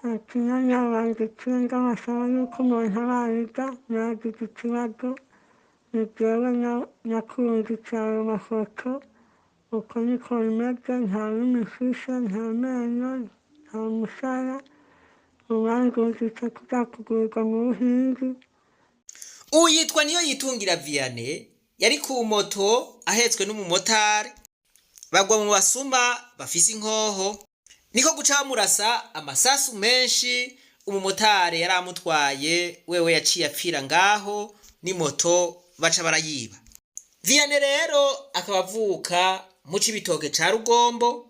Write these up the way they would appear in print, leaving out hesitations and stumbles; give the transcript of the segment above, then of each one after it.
Ati wanje ikirenga basaba yuko umuntu abanza nagize ikibazo, ni jewe nakurungitse ayo mafoto, uko niko bimeze, nta rurimi mfise, nta menyo, nta musaya, uwandungitse kuja kugurirwa mu Buhindi. Uyu yitwa niyo yitungira Vianney, yari ku moto ahetswe n'umumotari, bagwa mu basuma bafise inkoho, niko guca bamurasa amasasu menshi. Umumotari yari amutwaye wewe yaciye apfira ngaho, n'imoto baca barayiba. Vianney rero akaba avuka mu Cibitoke ca Rugombo,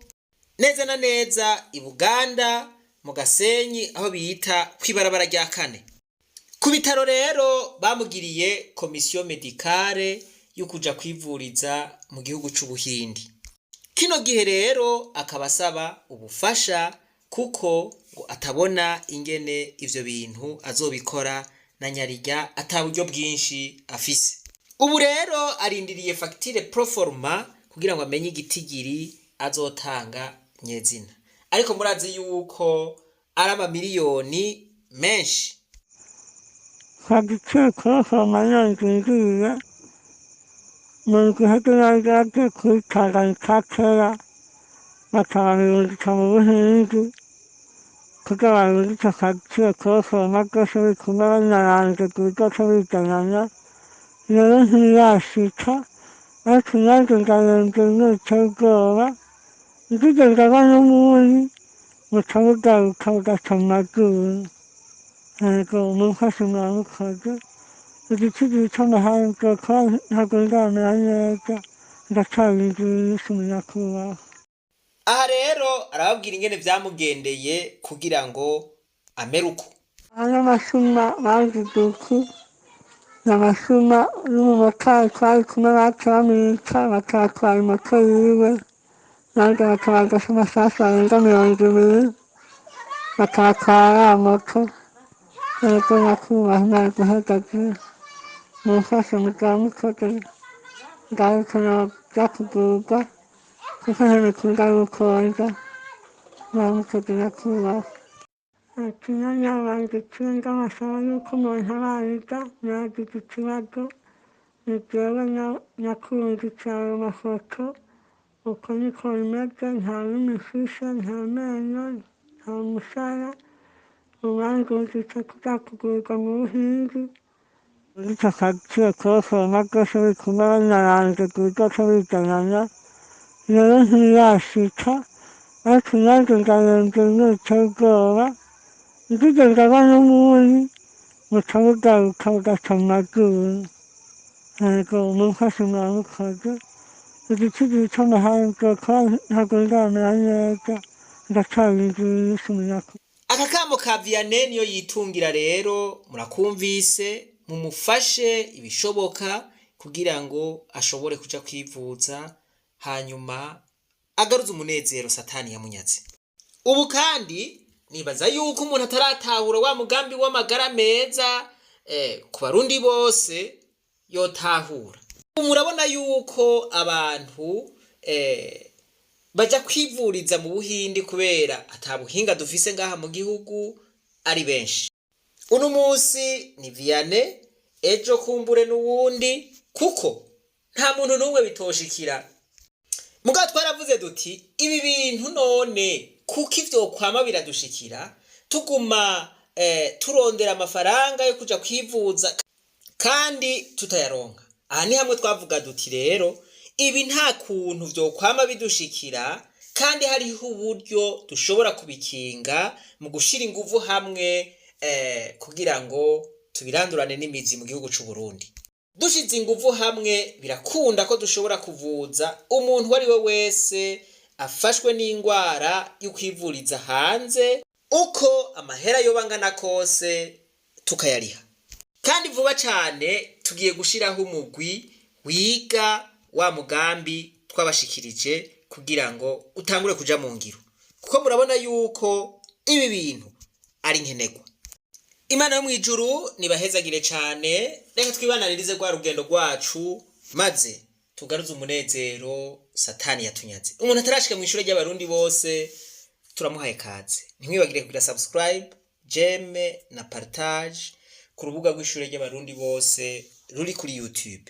neza na neza i Buganda mu Gasenyi, aho bita kw'ibarabara rya kane. Ku bitaro rero bamugiriye commission médicale yo kuja kwivuriza mu gihugu c'Ubuhindi. Kino gihe rero akaba asaba ubufasha, kuko ngo atabona ingene ivyo bintu azobikora, na nyarirya ata buryo bwinshi afise. Ubu rero arindiriye facture proforma kugira ngo amenye igitigiri azotanga nyezina, ariko murazi yuko ari amamiliyoni menshi. Fagitire proforma niyo ndindiriye, mu ndwi iheze nari nagiye kuyitanga kera, baca babirungika mu Buhindi kugira barungike fagitire proforma, byose biri kumwe, binaranze bizoce bizanana. Rero ntibirashika, ariko nanjye ndaremvye biteye ubwoba, ngize ndaba n'ubundi buca bugaruka bugaca mu mazuru. Yego, mumfashe, muramukoze. Igitigiri c'amahera nzokora ntabwo ndamera neza, ndacarindiriye inyishu, nyakubahwa. Aha rero arababwira ingene vyamugendeye kugira ngo amere uko. Ano basuma bagize uku, ni abasuma n'umumotari twari kumwe, baca bamwica, baca batwara imoto yiwe, nanjye baca barasa amasasu arenga 20, baca batwara ya moto. Yego nyakubahwa, Imana iguhezagire, mumfashe, muzaba mukoze. Ngarutse noja kuvurwa kuko ntibikunda yuko nza. Muzaba mukoze, nyakubahwa. Ati wanje ikirenga basaba yuko umuntu abanza nagize ikibazo, ni jewe nakurungitse ayo mafoto, uko niko bimeze, nta rurimi mfise, nta menyo, nta musaya, uwandungitse kuja kugurirwa mu Buhindi. Uretse fagitire proforma, byose biri kumwe, binaranze bizoce bizanana. Rero ntibirashika, ariko nanjye ndaremvye biteye ubwoba, ngize ndaba n'ubundi buca bugaruka bugaca mu mazuru. Yego, mumfashe, muramukoze. Igitigiri c'amahera nzokora ntabwo ndamera neza, ndacarindiriye inyishu, nyakubahwa. Aka kamo ka Vianney niyo yitungira rero murakumvise, mumufashe ibishoboka kugira ngo ashobore kuja kwivuza, hanyuma agaruze umunezero Satani yamunyaze. Ubu kandi nibaza yuko umuntu ataratahura wa mugambi w'amagara meza ku Barundi bose yotahura. Ubu murabona yuko abantu baja kwivuriza mu Buhindi kubera ata buhinga dufise ngaha mu gihugu ari benshi. Uno munsi ni Vianney, ejo kumbure n'uwundi, kuko nta muntu n'umwe bitoshikira. Mugabo twaravuze duti: ibi bintu none kuko ivyo kwama biradushikira, tuguma turondera amafaranga yo kuja kwivuza kandi tutayaronka. Aha ni hamwe twavuga duti: rero ibi nta kuntu vyokwama bidushikira kandi hariho uburyo dushobora kubikinga mu gushira inguvu hamwe kugira ngo tubirandurane n'imizi mu gihugu c'u Burundi. Dushize inguvu hamwe, birakunda ko dushobora kuvuza umuntu uwo ari we wese afashwe n'ingwara yo kwivuriza hanze, uko amahera yoba angana kose tukayariha. Kandi vuba cane tugiye gushiraho umugwi wiga wa mugambi twabashikirije kugira ngo utangure kuja mu ngiro, kuko murabona yuko ibi bintu ari nkenerwa. Imana yo mw'ijuru nibahezagire cane. Reka twibananirize rwa rugendo rwacu, maze tugaruze umunezero Satani yatunyaze. Umuntu atarashika mw'ishure ry'Abarundi bose. Turamuhaye kaze. Ntimwibagire kugira subscribe, j'aime na partage ku rubuga rw'ishure ry'abarundi bose ruri kuri YouTube.